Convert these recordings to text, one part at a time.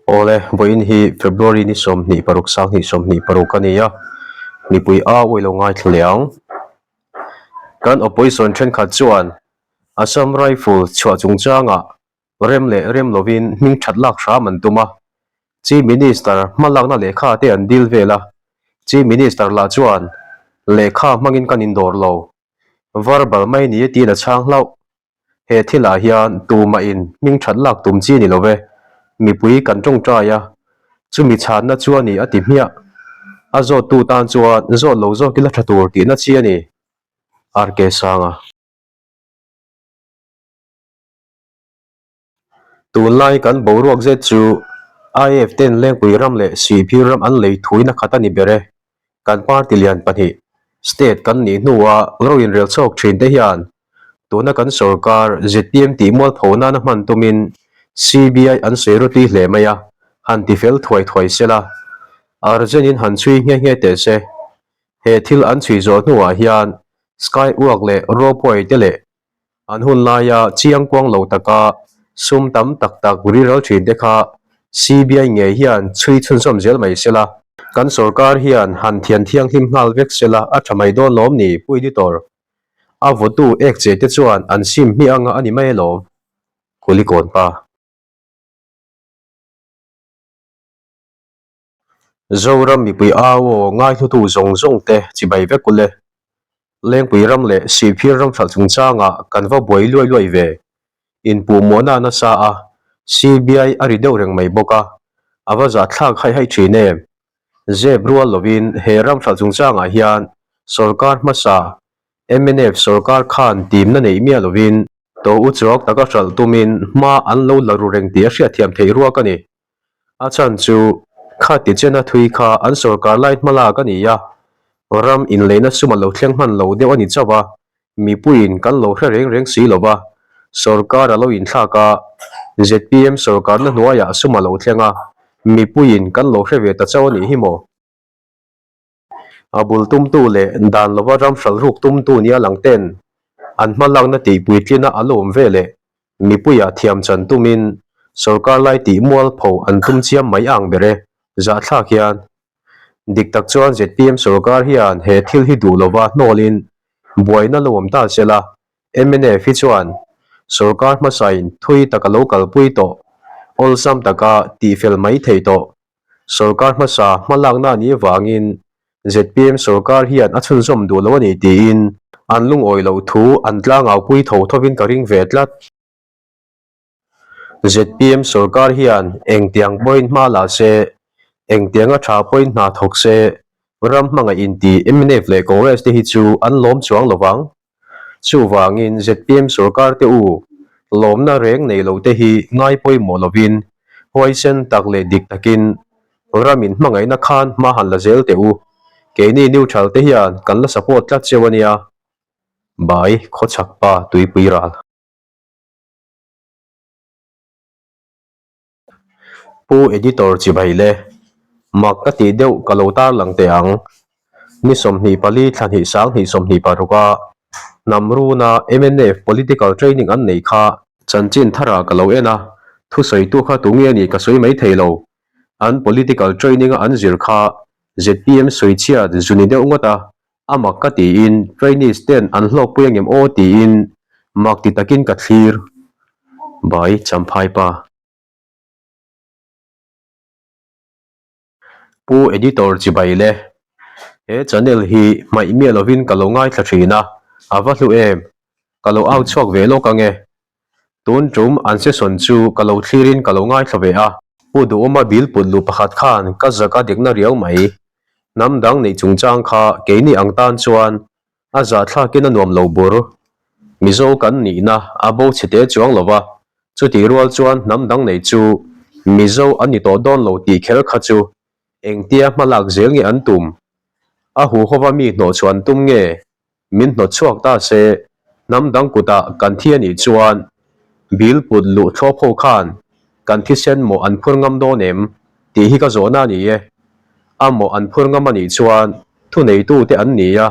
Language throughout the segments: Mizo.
Awle, vawiin hi February ni 26 2026 a ni a, mipui a uai lo ngaithla leh ang. Kan opposition thenkhat chuan Assam Rifle chhuah chungchangah rem leh rem lovin hming that lak hram an tum a, Chief Minister hmalakna lehkha te an dil vel a, Chief Minister lah chuan lehkha hmangin kan indawr lo, verbal mai ni tiin a chhang hlauh. He thilah hian tumahin hming that lak tum chi ni lo ve, mipui kan tawngtai a, chumi chhanna chu a ni a ti hmiah. A zawttu tan chuan zawt lo zawk ila tha tur tihna chi a ni. RK Sanga. Tunlai kan boruak zet chu IF ten Lengpui ram leh Sihphir ram an lei thuina khat a ni ber e. Kan party lian pahnih, state kan nih hnua ro inrel chhawk thin te hian tuna kan sorkar zpm tih mualpho nana hman tumin CBI an sawi rutui hle mai a, han ti fel thuai thuai sela, urgent in han chhui nghe nghe teh se. He thil an chhui zawh hnuah hian Skywalk leh Ropeway te leh An hun laia chiang kuang lo taka sum tam tak tak riral thin te kha CBI ngei hian chhui chhunzawm zel mai sela. Kan sorkar hian han thian thianghlim nghal vek sela a tha mai dawn lawm ni Pu Editor? A vawtu ek che te chuan an sim hmiah anga a ni mai alawm. Kulikawn pa. Zoram mipui au aw ngaihlutu zawng zawng te chibai vek ule. Lengpui ram leh Sihphir ram hralh chungchangah kan va buai luai luai ve. Inpuhmawhna a nasa a, CBI a ri deuh reng mai bawk a, a va zahthlak haih haih thin em? Zep rual lovin he ram hralh chungchangah hian sawrkar hmasa mnf sawrkar khan timna neih miah lovin to u chuak taka hralh tumin hma an lo la ru reng tih a hriatthiam theih ruak a ni. A chhan chu khati chena thui kha an sawrkar lai hma lak a ni a, ram inleina sum a lo thleng hman lo deuh a ni chauh a, mipuiin kan lo hre reng reng si lo va, sawrkar a lo inthlak a, zpm sawrkarna hnuaiah sum a lo thleng a, mipuiin kan lo hre ve ta chauh a nih hi maw? A bul tumtu leh dan lova ram hral ruk tumtu nia lang ten an hma lakna tih puitlina a lo awm ve leh mipuiah thiam chan tumin sorkar lai tih mualpho an tum chiam mai ang ber e, zahthlak hian. Dik tak chuan zpm sorkar hian he thil hi duh lova hnawlin buaina lo awm ta sela mnf hi chuan sorkar hmasain thui taka lo kalpui tawh awlsam taka tihfel mai thei tawh Sorkar hmasa hmalakna a nih avangin zpm sorkar hian a chhunzawm duh lo a ni tiin an lungawi loh thu an tlangaupui tho thovin ka ring ve tlat. Zpm sorkar hian engtiang pawhin hma la se, engtianga tha pawhin hna thawk se, ram hmangaih inti mnf leh Congress te hi chu an lawm chuang lovang. Chuvangin zpm sorkar te u, lawmna reng nei lo te hi ngai pawimawh lovin huaisen tak leh dik takin ramin hmangaihna khan hma han la zel teh u. Keini neutral te hian kan la support tlat cheu a nia. Bai khawchhak pa tuipui ral. Pu Editor chibai le, mak ka tih deuh ka lo tarlang teh ang. Ni 24 thla hnih sang hnih 26 a hnam runa mnf political training an neih kha chanchin tharah ka lo en a, thusawitu kha tunge a nih ka sawi mai thei lo. An political training a an zir kha zpm sawichhiat zu ni deuh ngawt a, A mak ka tiin trainees ten an hlawkpui angem aw tiin mak ti takin ka thlir. Bai Champhai pa. Pu Editor chibai le. He channel hi hmaih miah lovin ka lo ngaithla thin a, a va hlu em. Ka lo au chhuak ve lawk ange. Tun tum an session chu ka lo thlirin ka lo ngaithla ve a. Pu Duhawma bill put luh pakhat khan ka zak a dikna riau mai. Hnam dang neih chungchang kha keini ang tan chuan a zahthlakin a nuam lo bur. Mizo kan nihna a bo chhe te chuang lo va, chutih rual chuan hnam dang neih chu Mizo an ni tawh dawn lo tih kher kha chu engtia hmalak zel nge an tum? A huhova mi hnawhchhuah an tum nge? Min hnawt chhuak ta se, hnam dang kutah kan thi a nih chuan bill put luh thlawp ho khan kan thisen mawh an phur ngam dawn em tih hi ka zawhna a ni e. A mawh an phur ngam a nih chuan thuneitute an ni a,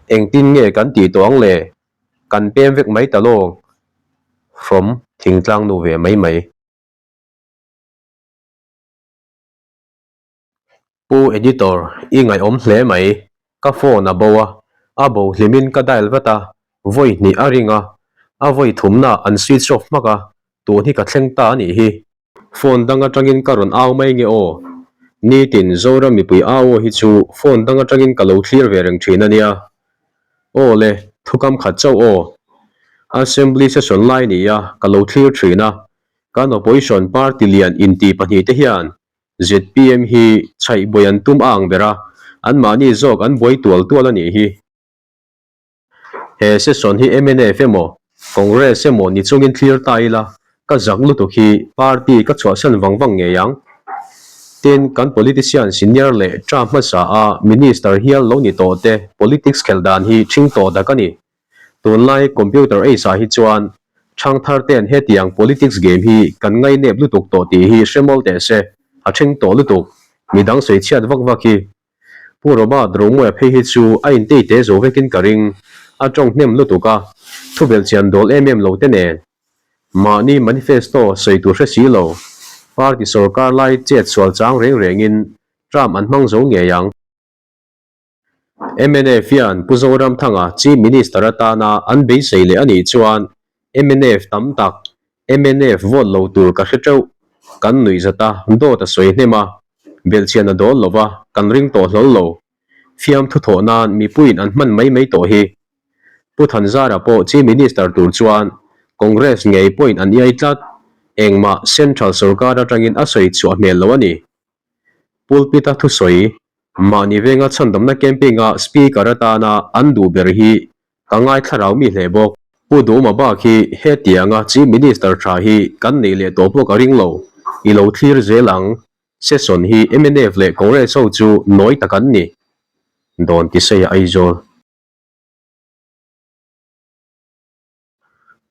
engtin nge kan tih tawh ang le? Kan pem vek mai ta lawng. From Thingtlang nu ve mai mai. Pu Editor, i ngaihawm hle mai. Ka phone a bo a, a bo hlimin ka dial vat a, vawi hnih a ring a, a vawi thumna an switch off hmak a, tun hi ka thleng ta a nih hi. Phone dang atangin ka rawn au mai nge aw? Nitin, Zoram mipui au aw hi chu phone dang atangin ka lo thlir ve reng thin a nia. Aw le, thukam khat chauh aw. Assembly session lai nia ka lo thlir thin a, kan opposition party lian inti pahnihte hian zpm hi chhaih buai an tum a ang ber a, anmahni zawk an buai tual tual a nih hi. He session hi mnf emaw Congress emaw ni chungin thlir ta ila ka zak lutuk hi party ka chhuahsan vang vang ngei ang. Tin, kan politician senior leh term hmasa a minister hial lo ni tawh te politics khelh dan hi ṭhing tawh dak a ni. Tunlai computer age ah hi chuan ṭhangthar ten hetiang politics game hi kan ngainep lutuk tawh tih hi hre mawl teh se, a ṭhing tawh lutuk, midang sawichhiat vak vak hi Pu Robert Romuia phei hi chu a intei te zo vekin ka ring, a tawng hnem lutuk a, thu belhchian dawl em em lo te nen. Mahni manifesto sawi tur hre si lo, party sorkar lai chet sual chang reng rengin term an hmang zo ngei ang. Mnf hian Pu Zoramthanga Chief Minister atana an beisei leh a nih chuan mnf tam tak Mnf vote lo tur ka hre teuh. Kan nuih zat a, dawt a sawi hnem a, belhchian a dawl lo va, kan ring tawh hlawl lo. Fiamthu thawh nan mipuiin an hman mai mai tawh hi. Pu Thanzara pawh Chief Minister tur chuan Congress ngei pawhin an iai tlat. Engmah Central sorkar atangin a sawi chhuah hmel lo a ni. Pulpit-a thusawi, mahni venga chhandamna camping-a Speaker atana an duh ber hi Ka ngai thlarau mi hle bawk. Pu Duma bak hi hetianga Chief Minister tha hi kan neih leh tawh pawh ka ring lo. I lo thlir zel ang. Session hi mnf leh Congress ho chu nawi tak an ni. Dawn Tiseia Aizawl.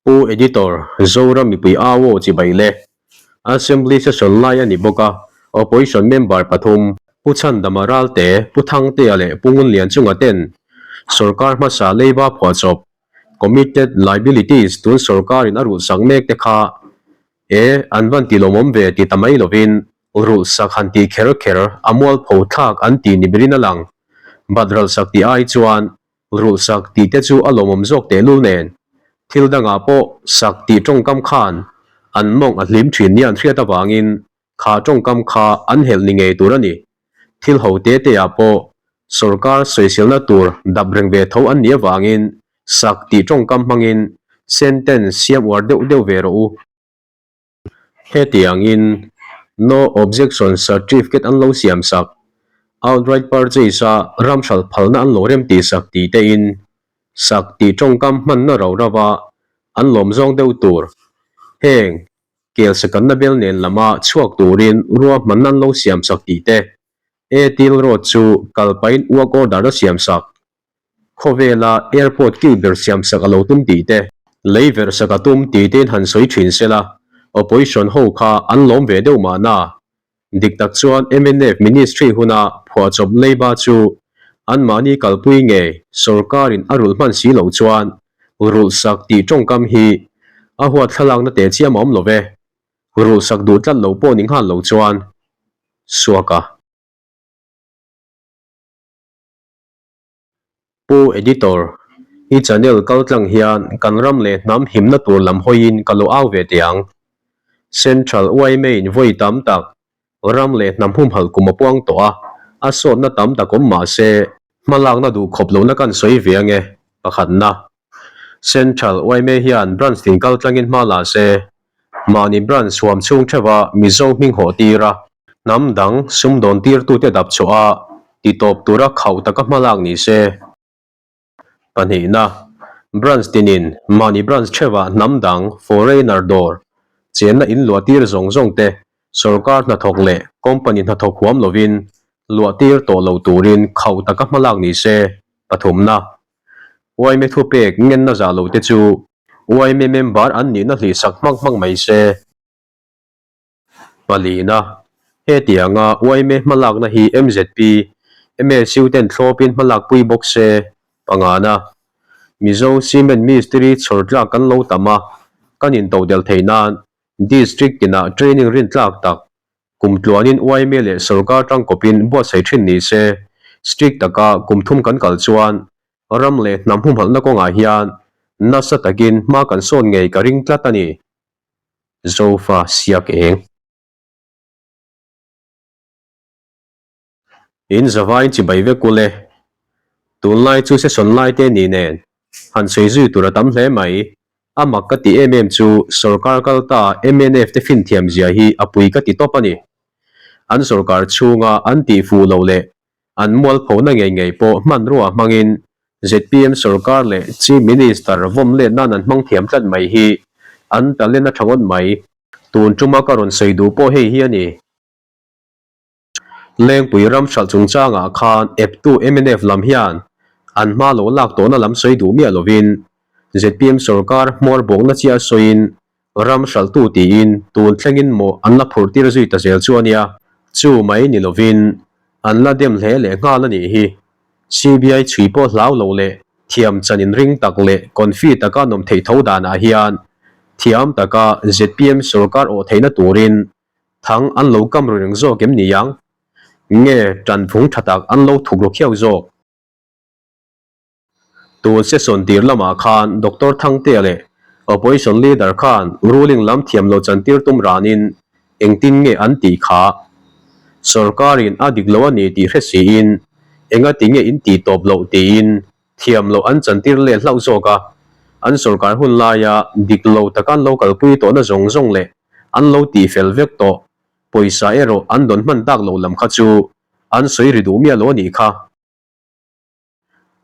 Pu Editor, Zoram mipui au aw chibai le. Assembly session lai a ni bawk a, Opposition member pathum, Pu Chhandama Ralte, Pu Thangtea leh Pu Ngunlianchunga ten sorkar hmasa leiba phuahchawp, committed liabilities, tun sorkarin a rulhsak mek te kha e an van ti lawmawm ve ti ta mai lovin rulhsak han tih kher kher a mualpho thlak an ti ni berin a lang. Bat ralhsak tih ai chuan Rulhsak tih te chu a lawmawm zawk tehlul nen, thil dangah pawh sak tih tawngkam khan an mawng a hlim thin nia an hriat avangin kha tawngkam kha an helh ni ngei tur a ni. Thil ho te te ah pawh sawrkar sawiselna tur dap reng ve tho an nih avangin sak tih tawngkam hmangin sentence siam uar deuh deuh ve rawh u. Hetiangin No Objection Certificate an lo siam sak, Outright Purchase a ram hralh phalna an lo rem tih sak tih tein sak tih tawngkam hmanna rau rau a an lawm zawng deuh tur. Heng kel sakanna bel nen lama chhuak turin ruahmanna an lo siam sak tih te, Airtel Road chu kalpain work order a siam sak. Khawvela airport kil ber siamsak a lo tum tih te, lei verh sak a tum tih tein han sawi thin se la, opposition ho kha an lawm ve deuh mahna. Dik tak chuan mnf ministry huna phuahchawp leiba chu anmahni kalpui nge sorkarin a rulh hman si loh chuan rulh sak tih tawngkam hi a huat thlalakna teh chiam a awm lo ve. Rulh sak duh tlat lo pawh ni nghal lo chuan suak a. Pu Editor, i channel kal tlang hian kan ram leh hnam himna tur lam hawiin ka lo au ve teh ang. Central yma in vawi tam tak ram leh hnam humhalh kum a puang tawh a, a sawtna tam tak awm mah se, hmalakna duh khawp lohna kan sawi ve ange, pakhatna. Central yma hian branch tin kal tlangin hma la se, mahni branch huam chhung theuha Mizo hming hawh tir a, hnam dang sumdawn tirtute dap chhuah a, ti tawp tura khauh taka hma lak ni se. Pahnihna, branch tinin mahni branch theuha hnam dang foreigner dawr chenna in luah tir zawng zawng te sorkar hnathawk leh company hnathawk huam lovin luah tir tawh lo turin khauh taka hma lak ni se. Pathumna, Yma thupek ngenna zah lo te chu yma member an nihna hlihsak hmak hmak mai se. Palina, Hetianga yma hmalakna hi mzp, MSU ten thlawpin hmalakpui bawk se. Pangana, Mizo Cement Mistiri chhawr tlak kan lo tam a, kan intodelh theih nan District tinah training rintlak tak. Kum tluanin yma leh sorkar tangkawpin buatsaih thin ni se, strict taka kum thum kan kal chuan ram leh hnam humhalhna kawngah hian nasa takin hma kan sawn ngei ka ring tlat a ni. Zofa siak eng. In zavaiin chibai vek ul e. Tunlai chu session lai te ni nen han sawi zui tur a tam hle mai. A mak ka ti em em chu sorkar kal ta mnf te finthiam zia hi a pui ka ti tawp a ni. An sorkar chhunga an tih fuh loh leh an mualphona ngei ngei pawh hmanrua hmangin zpm sorkar leh Chief Minister vawm let nan an hmang thiam tlat mai hi an talent a tha ngawt mai. Tun tuma ka rawn sawi duh pawh hei hi a ni. Lengpui ram hralh chungchangah khan eptu mnf lam hian an hma lo lak tawhna lam sawi duh miah lovin zpm sorkar hmawr bawkna chiah sawiin ram hralhtu tiin tun thlengin maw an la phurh tir zui ta zel chu a nia. Chu mai ni lovin an la dem hle leh nghal a nih hi. CBI chhui pawh hlau lo leh thiam chan inring tak leh confi taka nawm theih tho danah hian thiam taka zpm sorkar awh theihna turin Thang an lo kam ru reng zawk em ni ang? Nge tanphung tha tak an lo thuk ru khiau zawk? Tun session tir lamah khan Doctor Thangtea leh Opposition Leader khan ruling lam thiam lo chantir tum ranin engtin nge an tih kha? Sorkarin a dik lo a ni tih hre siin engati nge in tih tawp loh tiin thiam loh an chantir leh hlauh zawk a, an sorkar hun laia dik lo taka an lo kalpui tawhna zawng zawng leh an lo tihfel vek tawh pawisa erawh an dawn hman tak loh lam kha chu an sawi ri duh miah lo a nih kha.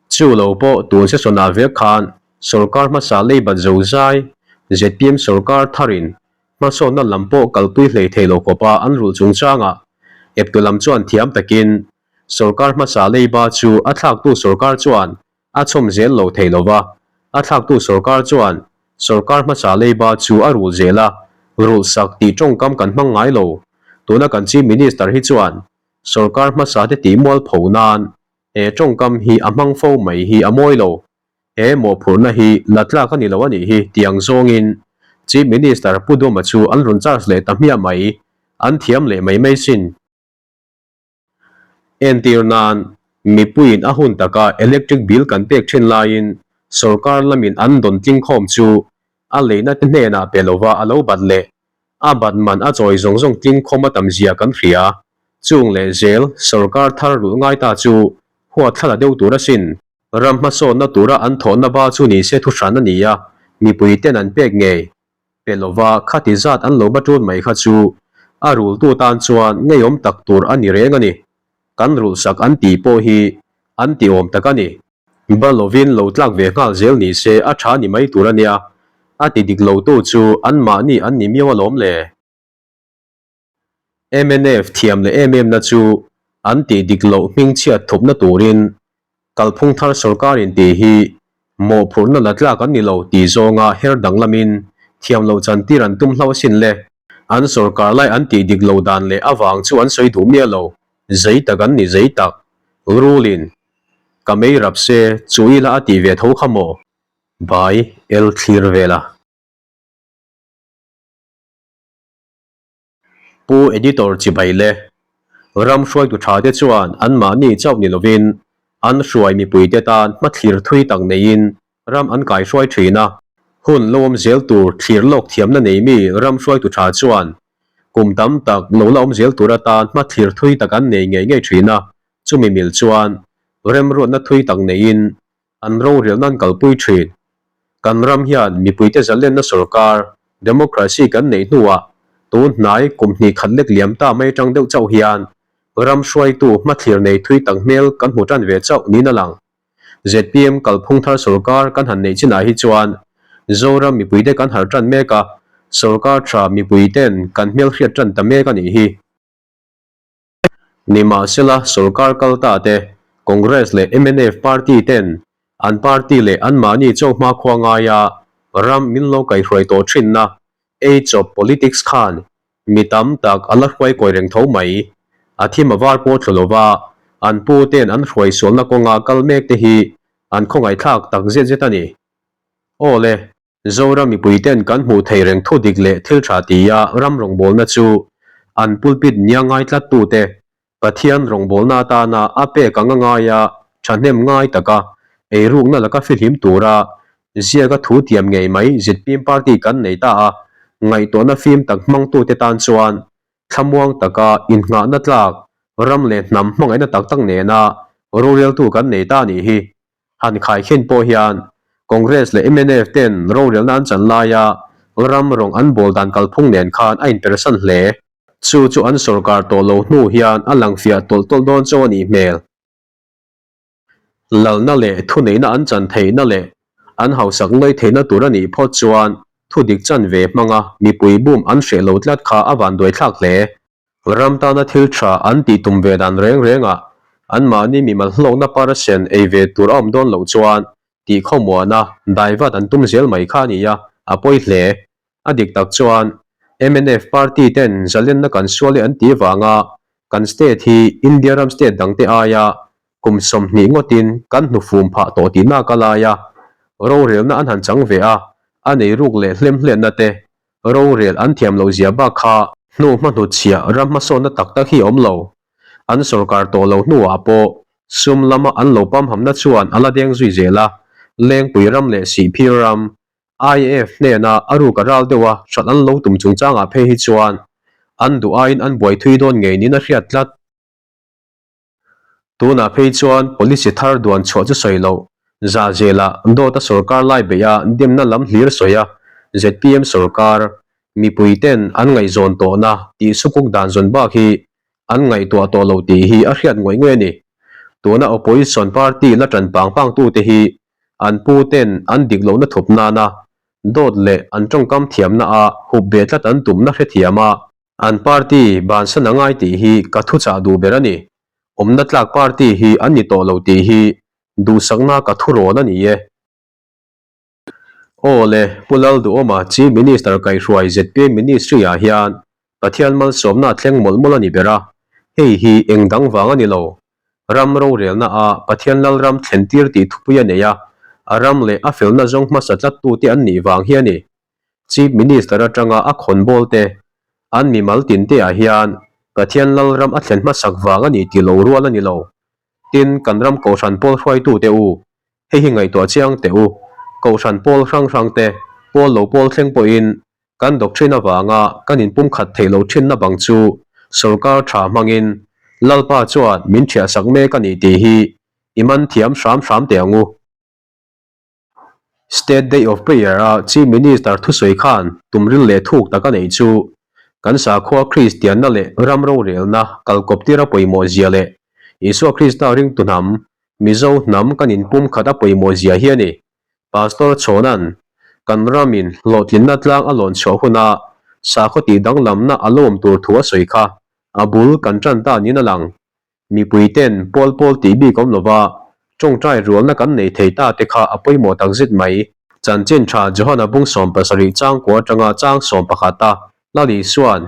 Chu lo pawh tun session ah vek khan sorkar hmasa leibat zo zai zpm sorkar tharin hmasawnna lam pawh kalpui hlei thei lo khawpa an rulh chungchangah eptu lam chuan thiam takin Sorkar hmasa leiba chu a thlaktu sorkar chuan a chhawm zel lo thei lo va, a thlaktu sorkar chuan sorkar hmasa leiba chu a rul zel a, rulhsak tih tawngkam kan hmang ngai lo. Tuna kan Chief Minister hi chuan sorkar hmasa te tih mualpho nan he tawngkam hi a hmang fo mai hi a mawi lo. He mawhphurhna hi la tlak a ni lo a nih hi tiang zawngin Chief Minister Pu Duma chu an rawn charge leh ta hmiah mai, an thiam leh mai mai sin. Entir nan, mipuiin a hun taka electric bill kan pek thin laiin sorkar lamin an dawn tlingkhawm chu a leina te hnenah pe lova a lo bat leh a bat man a chawi zawng zawng tlingkhawm a tam zia kan hria. Chung leh zel sorkar thar rulh ngai ta chu huat thla la deuh tur asin. Ram hmasawnna tura an thawhna ba chu ni se thuhran a ni a, mipui ten an pek ngei. Pe lova khati zat an lo baṭun mai kha chu a rultu tan chuan ngeiawm tak tur a ni reng a ni. Kan rulhsak an tih pawh hi an ti awm tak a ni. Ba lovin lo tlak ve nghal zel ni se a tha ni mai tur a nia, a ti dik lotu chu anmahni an ni miau alawm le. Mnf thiam leh em em na chu an tih dik loh hmingchhiat thupna turin kalphung thar sorkar in tih hi mawhphurhna la tlak an ni lo tih zawnga her danglamin thiam loh chantir an tum hlauh asin le. An sorkar lai an tih dik lo dan leh avang chu an sawi duh miah lo, zei tak an ni zei tak. Rulin ka mei rap se chu ila a tih ve tho kha maw? Bai el thlir vel a. Pu Editor chibai le ram hruaitu tha te chuan anmahni chauh ni lovin an hruai mipuite tan hmathlir thui tak neiin ram an kaihruai thin a. Hun lo awm zel tur thlir lawk thiamna nei mi ram hruaitu tha chuan kum tam tak lo la awm zel tur atan hmathlir thui tak an nei ngei ngei thin a, chumi mil chuan remruatna thui tak neiin An rorelna an kalpui thin. Kan ram hian mipuite zalenna sorkar, democracy, kan neih hnuah tun hnai kum hnih khat lek liam ta mai atang deuh chauh hian ram hruaitu hmathlir nei thui tak hmel kan hmu tan ve chauh niin a lang. Zpm kalphung thar sorkar kan han neih chinah hi chuan Zoram mipuite kan harh tan mek a, sorkar tha mipuiten kan hmelhriat tan ta mek a nih hi. Nimahsela, sorkar kal ta te, Congress leh mnf party ten an party leh anmahni chauh hmakhua ngaia ram min lo kaihruai tawh thinna age of politics khan mi tam tak a la hruai kawi reng tho mai. A thim a var pawh thlu lova an pu ten an hruai sualna kawnga kal mek te hi an khawngaihthlak tak zet zet a ni. Aw le. Zoram mipuiten kan hmuh theih reng thu dik leh thil tha tia ram rawngbawlna chu an pulpit nia ngai tlattute Pathian rawngbawlna atana a pek anga ngaia thahnem ngai taka eirukna laka fihlim tura ziaka thu tiam ngei mai zpm party kan nei ta a, ngaihtuahna fim tak hmangtute tan chuan thlamuang taka innghahna tlak ram leh hnam hmangaihna tak tak nena roreltu kan nei ta nih hi. Han khaikhin pawh hian Congress leh mnf ten rorelna an chan laia ram rawng an bawl dan kalphung nen khan a inpersan hle. Chu chu an sorkar tawh lo hnu hian a lang fiah tawlh tawlh dawn chauh a nih hmel. Lalna leh thuneihna an chan theihna leh an hausak ngaih theihna tur a nih phawt chuan thudik chan ve hmanga mipui bum an hreh lo tlat kha a vanduaithlak hle. Ram tana thil tha an tih tum ve dan reng rengah anmahni mimal hlawkna parsen ei ve tur a awm dawn loh chuan tih khawmuana daivat an tum zel mai kha a ni a, a pawi hle. A dik tak chuan mnf party ten zalenna kan sual e an tih vanga kan state hi India ram state dangte aia kum 20 ngawtin kan hnufum phah tawh tihna ka lai a, rorelna an han chang ve a, a nei ruk leh hlemhletna te rorel an thiam loh zia bak kha hnu hma hnutchhiah ram hmasawnna tak tak hi a awm lo. An sorkar tawh lo hnuah pawh sum lama an lo pamhamna chuan a la deng zui zel a, Lengpui ram leh Sihphir ram, IAF hnena a ruk a ral deuh a hralh an lo tum chungchangah phei hi chuan an duh aiin an buai thui dawn ngei niin a hriat tlat. Tunah phei chuan policy thar duan chhuah chu sawi loh, za zelah dawta sorkar lai beih a demna lam hlir sawi a, zpm sorkar mipui ten an ngaihzawn tawhna tih sukuk dan zawn bak hi an ngaihtuah tawh lo tih hi a hriat ngawih ngawih a ni. Tuna opposition party la tan pang pang tute hi an pu ten an dik lohna thup nana dawt leh an tawngkam thiamna a hup ve tlat an tumna hrethiam a, An party bansan a ngai tih hi ka thuchah duh ber a ni. Awmna tlak party hi an ni tawh lo tih hi duhsakna ka thurawn a ni e. Aw le, Pu Lalduhawma Chief Minister kaihhruai zpm Ministry ah hian Pathian malsawmna a thleng mawlh mawlh a ni ber a, hei hi eng dang vang a ni lo. Ram rorelna a Pathian Lalram thlen tir tih thupui a nei a, a ram leh a felna zawng hmasa tlattute an nih vang hi a ni. Chief Minister atanga a khawnbawl te, an mimal tin te ah hian Pathian Lalram a thlen hmasak vang a ni tih lo rual a ni lo. Tin, kan ram Kohhran pawl hruaitu te u, hei hi ngaihtuah chiang teh u, Kohhran pawl hrang hrang te, pawl lo pawl thleng pawhin kan doctrine avanga kan inpumkhat theih loh thinna bang chu sorkar tha hmangin Lalpa chuan min thiahsak mek a ni tih hi i man thiam hram hram teh ang u. State Day of Prayer a Chief Minister thusawi khan tumril leh thuk tak a neih chu kan sakhua Kristianna leh ram rorelna kalkawp tir a pawimawh zia leh Isua Krista ringtu hnam, Mizo hnam kan inpumkhat a pawimawh zia hi a ni. Pastor Chhawna'n kan ramin hlawhtlinna tlang a lawn chhuah huna sakhaw tih danglamna a lo awm tur thu a sawi kha a bul kan tan ta niin a lang. Mipui ten pawl pawl tih bik awm lova tawngtai rualna kan nei thei ta te kha a pawimawh tak zet mai. Chanchin tha Johana bung 70 changkua atanga chang 11 a Lal Isua'n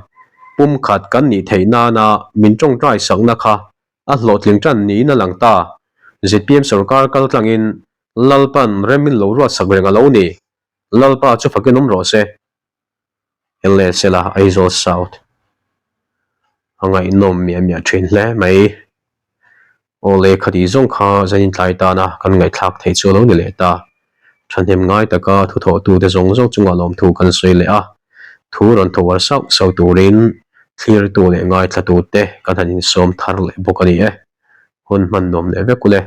pumkhat kan nih theih nana min tawngtai sakna kha a hlawhtling tan niin a lang ta. Zpm sorkar kal tlangin Lalpan rem min lo ruatsak reng a lo ni. Lalpa chu fakin awm rawh se. Lsela Aizawl South a ngaihnawm miah miah thin hle mai. Aw le khati zawng kha zanin tlai tana kan ngaihthlak theih chu a lo ni leh ta. Thahnem ngai taka thuthawhtute zawng zawng chungah lawmthu kan sawi leh a, thu rawn tho uar sauh sauh turin thlirtu leh ngaithlatute kan han insawm thar leh bawk a ni e. Hun hman nuam leh vek u le.